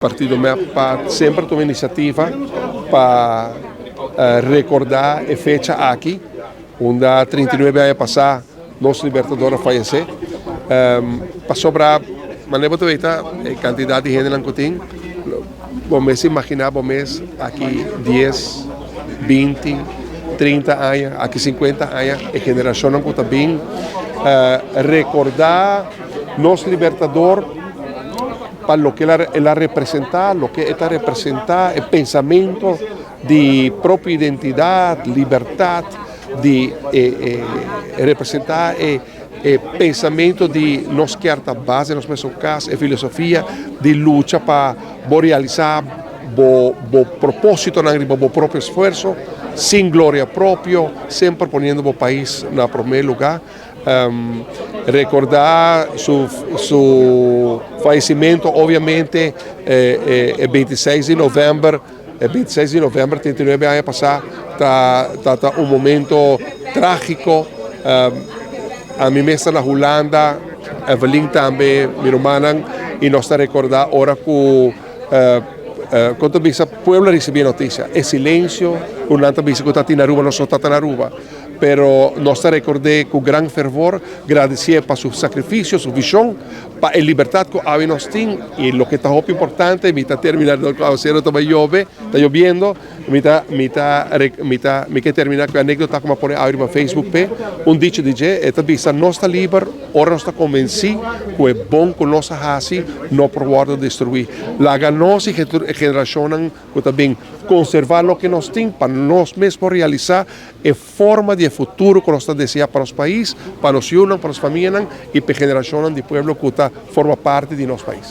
Partido MEP pa semper tuma iniciativa pa recorda e fecha aki, unda 39 aña pasa nos Libertador a fayece. Pasobra, manera bo ta weta, e cantidad di hendenan cu tin, bo mes imagina bo mes aki 10, 20, 30 aña, aki 50 aña, e generacionnan cu ta bin recorda nos Libertador pa loke el a representa, loke e ta representa, e pensamento di propio identidad, libertad, di e representa e pensamento di nos kier ta base nos mesun cas, e filosofia di lucha pa bo realisa bo propositonan riba bo propio esfuerso, sin gloria propio, semper poniendo bo pais na prome lugar. Recorda su su fallecimento obviamente e 26 di november, e 26 di november 39 aña pasa ta ta ta un momento tragico. Ami mes ta na Hulanda, Evelyn tambe, mi rumannan, y nos ta recorda ora cu con ta bisa pueblo a ricibi e noticia, e silencio cu nan ta bisa cu ta tin na Aruba, nos no ta ta na Aruba. Pero nos ta rekord'é ku gran fervor, gradisié pa su sakrifisio, su vishon pa e libertat ku awe nos tin. I loke ta hopi importante, mi ta terminá dor ku awasero ta bai yobe, ta yobiendo, mi ta mi ta mi ta mi ke terminá ku e anékdota ku mi a pone awe riba Facebook p'e, un dicho di dje, e ta bisa, Nos ta liber ora nos ta konvensí ku e bon ku nos a hasi no por wòrdu destruí. Laga nos i e generashonnan ku ta bin konservá loke nos tin pa nos mes por realisá e forma di e futuro ku nos ta deseá pa nos pais, pa nos yunan, pa nos famianan i pa e generashonnan di pueblo ku ta forma parti di nos pais.